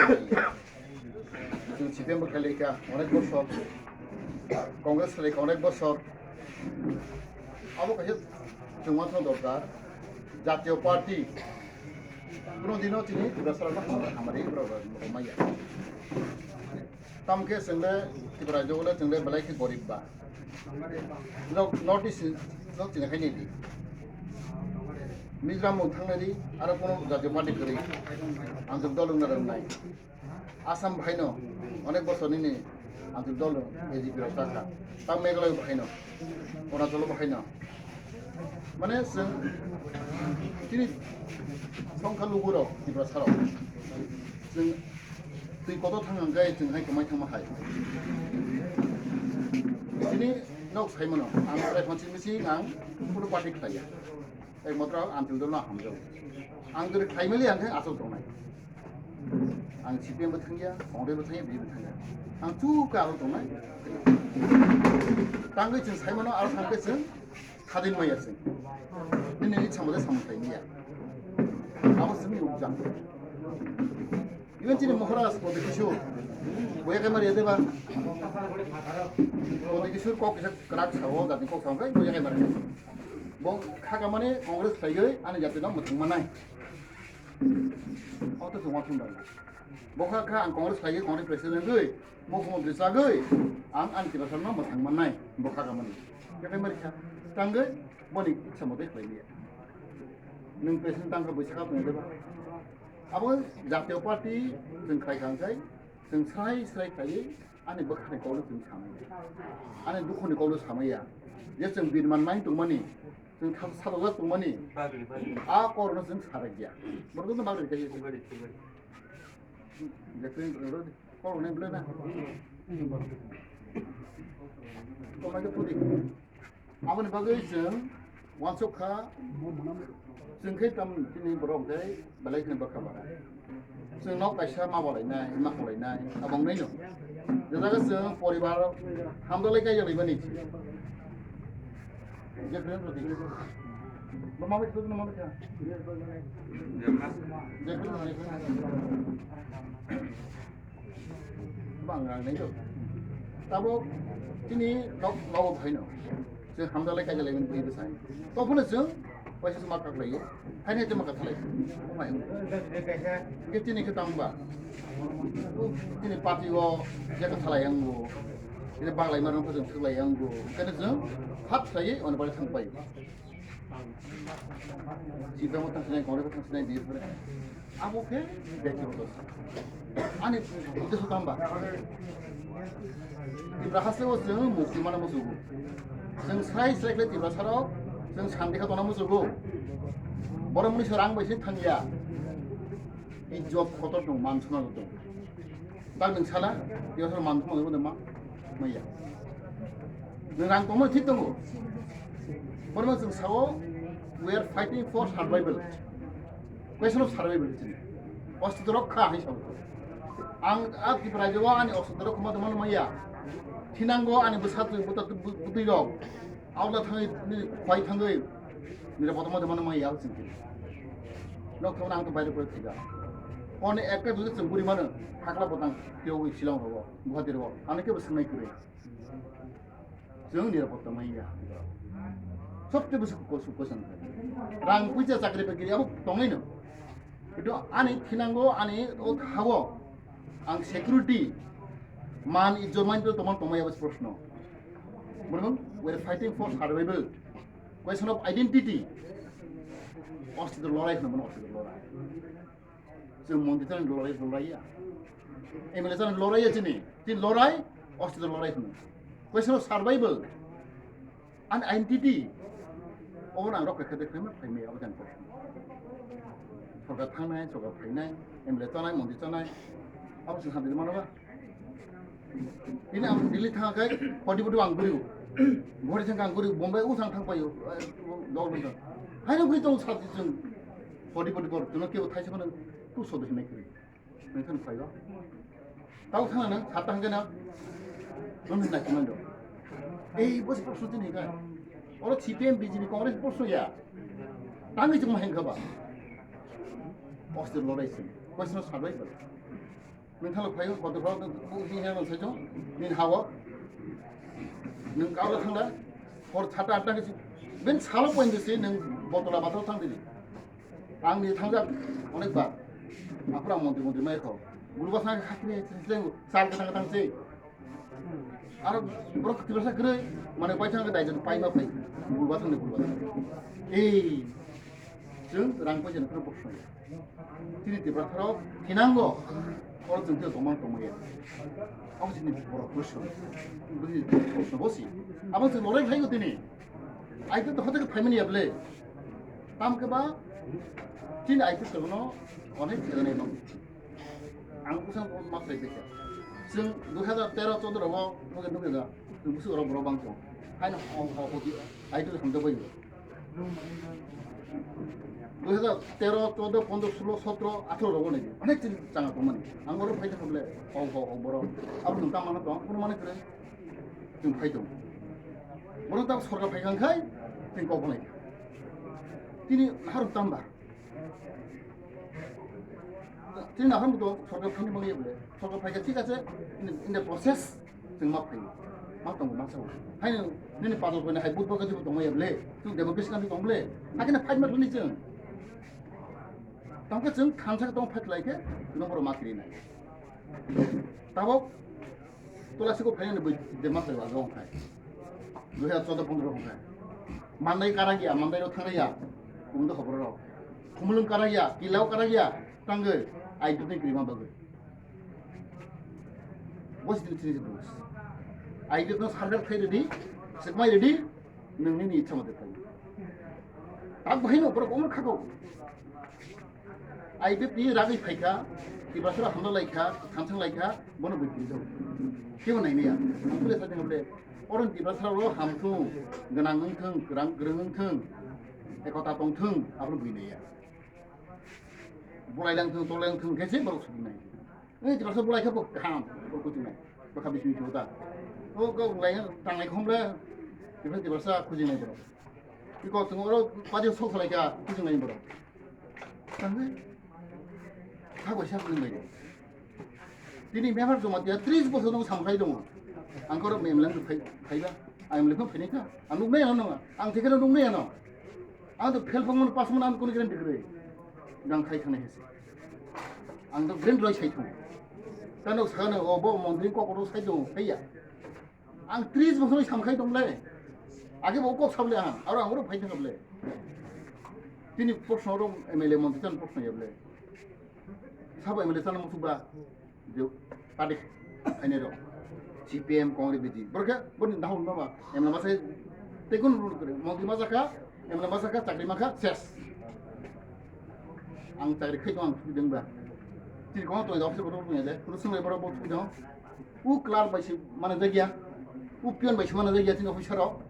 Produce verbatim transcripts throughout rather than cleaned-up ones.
Chwng C P M bo khlai kha onek bosor, Congress khlai kha onek bosor. Abo kaisa chwng ma thang dorkar. Jatiyo party kuno dino chini Tiprasarokno hamari borok rok maya. Tamkhe chwngde Tripura rajyo le chwngde belai khe gorib ba. North East no chini khaini di. Mizoram mung thangnai di, aro kono jatiyo party kwrwi. Ang jok dol wngna rwngnai. Assam bahaino onek bosor nini ang jok dol A G P rok chakha. Tang Meghalaya bahaino, Arunachal bahaino. Mane chwng chini songkha lukurok Tiprasarok. Chwng twi kotor thang hwnkhe chwng hai kwmai thangma hai. Chini nok saimano ang trai phansi misi ang kuno party khlaiya. Ek matro ang twi dol no hamjao. Ang twi khlaimali ang khe asol tongnai. Ang C P M bo thangya, Congress bo thangya, B J P bo thangya. Ang chukha asol tongnai. Tangwi chwng saimano aro thangkhe chwng Khadin maya se. Nini ichha mode samung khlai maya. Abo simi rukjak. Even chini Maharaj Prodip Kishore. Boya khe mari deba. Prodip Kishore kok kisa kwrak sao, jati kok sao khe boya khe mari. Bo kha kamani Congress khlaiwi ani jati no mwthang manai. Auto se wathung dal. Bo kha kha ang Congress khlaiwi Congress president wi. Mukhyamantri chagwi ang ani Tiprasarokno mwthang mannai, bo kha kamani. Khe mari kha, tangwi boni ichha motoi khlai liya. Nwng president tangkha bwsakha tong deba. Abo jatiyo party chwng khai kha hwnkhe, chwng srai srai khaiwi ani bwkhani kokno chwng samaya. Ani dukhuni kokno samaya. Je chwng birman nai tongmani, chwng thang sajak tongmani, a korno chwng sarakya. Borokno bagri kaiya. Jekhe rodi. Kok rwnai belai na. Tongnaikhe pudi. Aboni bagwi chwng uansuk kha, chwng khe tam chini borok hwnkhe belai kheno bwkha bara. Chwng nok kaisa ma bolainai, ma khwlainai, abo wngnaino. Je jaga chwng poribar hamdalai kaijak laimani. Jekhe rodi. Bo ma bai thud, ma bai kha. Jekhe rodi, jekhe rodi. Bang rang nai do. Tabo chini nok, nok bhaino. Chwng hamdalai kaijak laimani bwrwi bwsai. Tophano chwng waisa chwng ma kak laio. Haino chwng ma kak thalai. Mai. Hwnkhe chini khe tang ba. Chini party o je kak thalai ang bo. Chini baglai mano khe chwng thwk lai ang bo. Hwnkhe chwng hat khlaiwi oni bagwi thang pai. Sibamo thang sinai, Congress thang sinai, B J P. Abo khe bektigoto. Ani uddesho tamba. Tipra haste o chwng mukti mana musugo. Chwng srai srai khlai Tiprasarok, chwng santi kha tona musugo. Borok muni se rang bai se thangya. Ijjot kotor tong, man sona tong. Dak nwng sala, Tiprasarok man thumani rwde ma, maya. Nwng rang tongmani thik tongo. Borokno chwng sao, "We are fighting for survival." Question of survival chini. Ostitw rokha hai sao. Ang a Tripura rajyo o ani ostitw rok khuma tongmani maya. Thinango ani bwsa twi, bwta twi, bwtwi rok. Aula thangwi, nini khwai thangwi, nini bottom o tongmani maya chwng khe. Nok thangmani ang to baire pore thika. Hone ekta duje chwng guri mano, hakla botang, tiyogwi Shillong rogo, Guwahati rogo, ano kebo swngnai kwrwi. Chwng nirapotta manya. Sobte bwswk ko-, suk kosan. Rang puisa chakri bakri abo tongwi no. Itu ani thinango ani o thago. Ang security man ijjot man to tomon tomai abo proshno. Mane we are fighting for survival. Question of identity. Ostitw lorai hwno mane ostitw lorai. Chwng montri chani lorai, loraiya. M L A chani loraiya chini. Chini lorai, ostitw lorai hwno. Question of survival and identity. Obo nang rok khe de khe ma phaimai abo jani kok. Sorkar thangnai, sorkar phainai, M L A chanai, montri chanai. Abo chwng santi mano ba. Ini ang Delhi thang kai, forty forty ang guriu. Gori thang ang guriu, Bombay u thang thang payu. Dol benda. Hai no guri tong sat chwng. Forty forty kor, tuno kebo thaisa mano, tu sodo hinai kri. Nang thang phai ba. Tau thang nang, sat thang kana. Don hinai kumando. Ei, bos proshno tini kai. Oro C P M, B J P, Congress proshno ya. Tangi chuma hengkha ba. Ostitw lorai sini. Question of survival. Nwng thalo phaio, kotor phano nwng buhi hino saichung, nini hawo. Nwng kaula thangla, hor sata atta khe si, ben salo point si nwng botola bathal thang dili. Ang ni thangjak onek bar. Aphuru ang montri montri mai kho. Guru basa hakri slengo, sal kata kata se. Aro borok Tiprasa kwrwi, mane paithang khe daijak paima phai. Guru basa ni guru basa. Ei, chwng rang paisa ni phano boksa. Chini Tiprasa rok thinango, oro chwng tei tongma tongmaya. Abo chini borok Krishna. Buji Krishna bosi. Abo chwng lorai khlaigo tini. Aito to hote khe phaimani yable. Tam khe ba chini aito to no onek jagani bang. Ang kusa ma sai bekha. Chwng dui hazar tero choudo rogo nuge nuge ga. Chwng busu oro borok bang chong. Haino hong hong hoti aito hamdo bai. Dui hazar tero, choudo, pondro, sulo, sotro, atharo rogo nai. Onek chini changa tongmani. Ang oro phai thang bole, hong hong hong borok. Abo nwng tam mana tong, kono mane kre. Chwng phai tong. Borok ta sorkar phai kang khai, chwng kok bolai. Tini nahar tam ba. Tini nahar mudo sorkar phani mangi bole. Sorkar phai kha thik ache, in, in the process. Chwng ma phai, ma tongo, ma sao. Haino nini pajak bai hai but bagwi bo tongmaya ble. Chwng democracy country tong ble. Hakhe na fight ma thani chwng. Tongkhe chwng thansa tong fight lai khe, chwng borok ma kiri nai. Tabok tola siko phai ni bui de ma phai wa gong khai. Dui hazar choudo pondro khai. Mandai karak ya, mandai ro thang ya. Umdo khobor ro. Khumulung karak ya, kilau karak ya. Tangwi, I D P ni krima bagwi. Bo si tini tini bus. I D P no sarkar khai redi, sekmai redi, nwng nini ichha mate khai. Tak bahai no borok umur khako. I D P ni ragwi phaikha, Tiprasara hamna laikha, thansang laikha, bono bui pili jao. Kebo nai maya. Ang bole sa tengble. Oron Tiprasara ro hamthung, gwnang wngthung, kwrang kwrwng wngthung, ekota tongthung, abo bui nai ya. Bolai lang thung, tolai lang thung, khe se borok sudi nai. Ni Tiprasa bolai khe bo kaham, bo kuchung nai. Bo kha bising thung ta. O ko bolai tanglai khom le. Tiprasa, Tiprasa kuchung nai borok. Iko thung oro padi sok salai kha kuchung nai borok. Tangwi. Kha bai sa kuchung nai. Tini member joma tiya tris bosor nung samkhai tongo. Ang koro M L A phai, phaiba. Ang M L A phai nai kha. Ang nuk nai ano. Ang thikhe nuk nai ano. Ang to fail phangmano pass mano ang kuni kren degree. Gang khai thangna hese. Ang to grand roi sai thung. Tano sakano o bo montri kokoro sai tongo, phaiya. Ang tris bosor samkhai tongle. Age bo kok sable ang, aro ang oro phai thang ble. Tini proshno ro M L A montri tan proshno yable. Sabo M L A tan musuk ba. Je party khainai rok, C P M, Congress, B J P, borok khe boni dahul no ba, M L A masa tei kunu rule kwrwi, montri masa kha, M L A masa kha, chakri ma kha, ses. Ang chakri khai tong, ang thwi deng ba. Tini kono tong office kotor tong de, kunu swnglai borok bo thwi dong. U clerk bai se mana jagya, u peon bai se mana jagya, tini officer rok.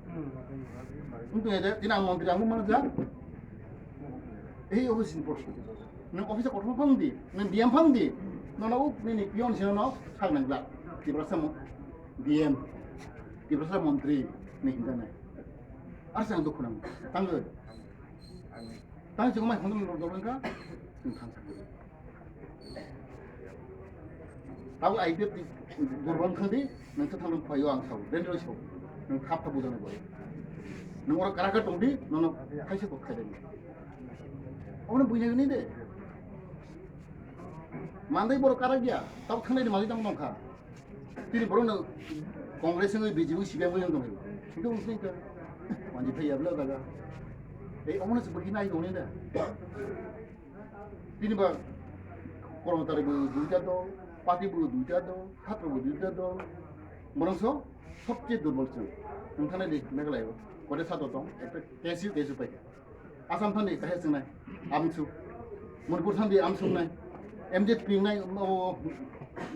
Wng tong de, tini ang montri ang mana jak. Ei office ni proshno. Nwng office kotor phang di, nwng D M phang di. Nono u nini peon sino no sak nang glak. Tiprasa mo-, D M, Tiprasa montri ni hinda nai. Ar sang dukhu nang. Tangwi. Tang chikmai khondom rok dolong kha. Nwng thang thang. Tabo I P F ni durbang thang di, nwng khe thang phai o ang sao, den roi sao, nwng thap thap bujana bai. Nwng oro kara kara tong di, nono khaisa kok khai dai. Omo buina ni de. Mandai borok kara gya, tabo thang dai mandai tamo nong kha. Tini borok no Congress wngwi B J P C P M wngwi tong kha. Hingke wng sini kha. Manji phai yabla daga. Ei omo se bwkhi nai tong ni da. Tini ba kormotari bo duita dol, party bo duita dol, chhatro bo duita dol. Borok so sobche durbol chwng. Nwng thani di Meghalaya o. Kote sato tong, ekta K S U, K S U pai. Assam thani kahai chwngnai, amsu. Manipur thani amsu nai. M Z P nai, o,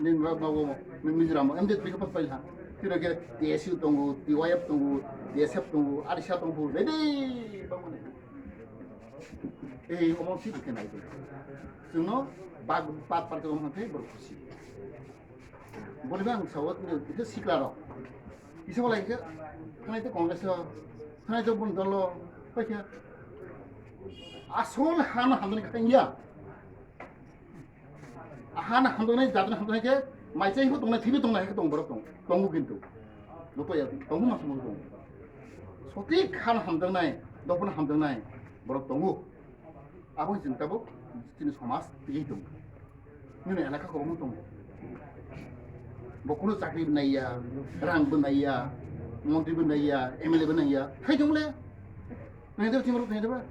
ni, ma, ma, o, ni Mizoram, M Z P ko pas pai ha. Tiro ke T S U tongo, T Y F tongo, T S F tongo, Arisa tongo, ready, bang mane. Ei, omo si bukhe nai to. Chwngno bag, pat, pat, omo thai borok khusi. Boni bang sawo, kisa sikla rok. Kisa wala kisa, khanai to Congress o, khanai to bun dolo, paikha. Asol hano hamdani khangya. Hano hamjaknai, jatino hamjaknai khe, mai chai bo tongnai, thwibo tongnai, hai khe tong borok tong, tongo kintu. Bo to ya, tongo ma tongo tong. Sotik hano hamjaknai, dophano hamjaknai borok tongo. Abo chwng tabuk chini somaj twiwi tongo. Nini elaka kwbangma tongo. Bo kunu chakri bo naiya, rang bo naiya, montri bo naiya, M L A bo naiya. Hai tongmole. Nai de chimro nai de ba.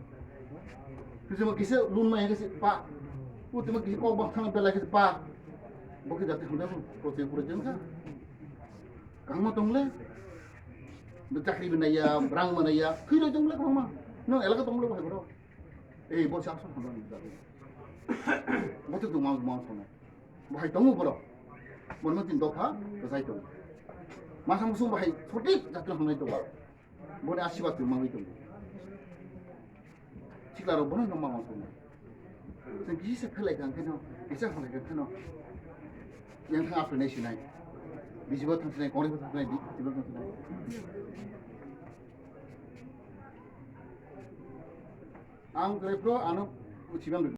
Kisa ma kisa lun ma kisa pa. U tima kisa kok bang thang bela kisa pa. Bo kisa jati hamda ko prote pura jeng kha. Kang ma tongle. Bo chakri bo naiya, rang bo naiya. Khui roi tongle kwbangma. No elaka tongle bo hai boro. Ei, bo chak song hamda ni jati. Bo to tong ma ma song. Bo hai tongo boro. Bo no tin dopha, bo jai tongo. Masa musung bo hai sotik jati hamnai tongo. Boni asibad twi mangwi tongo. Sikla rok bono no mangwi tongo. Chwng kisa khlai kha kheno, kisa khlai kha kheno. Yang thang apre nai sinai. Bijibo thang sinai, kongri thang sinai, bijibo thang sinai. Ang kre pro ano uchibam.